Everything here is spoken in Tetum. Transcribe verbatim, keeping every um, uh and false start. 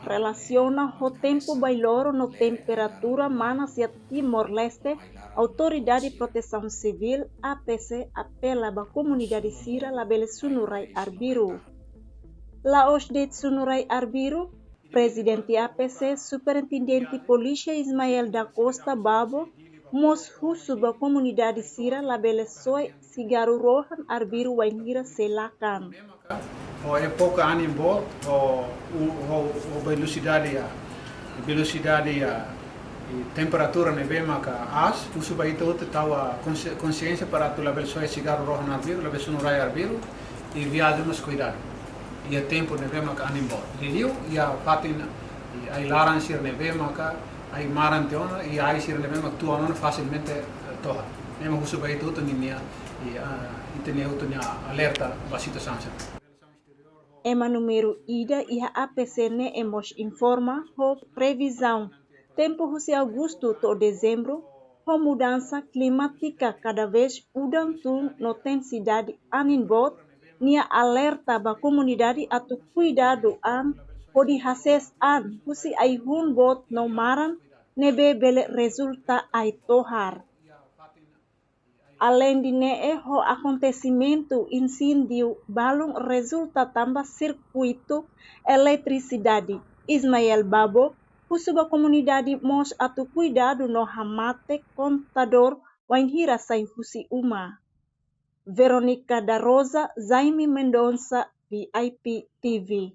relasiona ho tempu bailoro no temperatura manas iha Timor-Leste, Autoridade Protesaun Sivíl, A P C, apela ba komunidade sira labele sunu rai arbiru. La'ós de'it sunu rai arbiru, Prezidente A P C, Superintendente Polísia Ismael da Costa Babo, mós husu ba komunidade sira labele soe sigarru rohan arbiru wainhira sei lakan. Ho époka anin boot, ho, ho, ho velosidade iha, velosidade iha, i temperatura ne'ebé maka aas, husu ba ita hotu tau konsi-, konsiénsia para atu labele soe sigarru rohan arbiru, labele sunu rai arbiru, i viajen mós kuidadu. Iha tempu ne'ebé maka anin boot. Liuliu iha fatin, i ai-laran sira ne'ebé maka ai-maran tiha ona, i ai sira ne'ebé maka tuan ona fasilmente, eh, tohar. Ne'e mak husu ba ita hotu ninia, i, ah, ita-nia hotu nia alerta ba situasaun sira. Ema númeru ida iha A P C ne'e mós informa ho previzaun tempu husi agostu to'o dezembru, ho mudansa klimátika kada vez udan tun no intensidade anin boot, nia alerta ba komunidade atu kuidadu an hodi hasees an husi ai-hun boot no maran ne'ebé bele rezulta ai-tohar. Aleinde ne'e, ho akontesimentu insêndiu balun rezulta tanba sirkuitu eletrisidade, Ismael Babo husu ba komunidade mós atu kuidadu no hamate kontadór wainhira sai husi uma. Veronica da Rosa, Jaime Mendonça, V I P T V.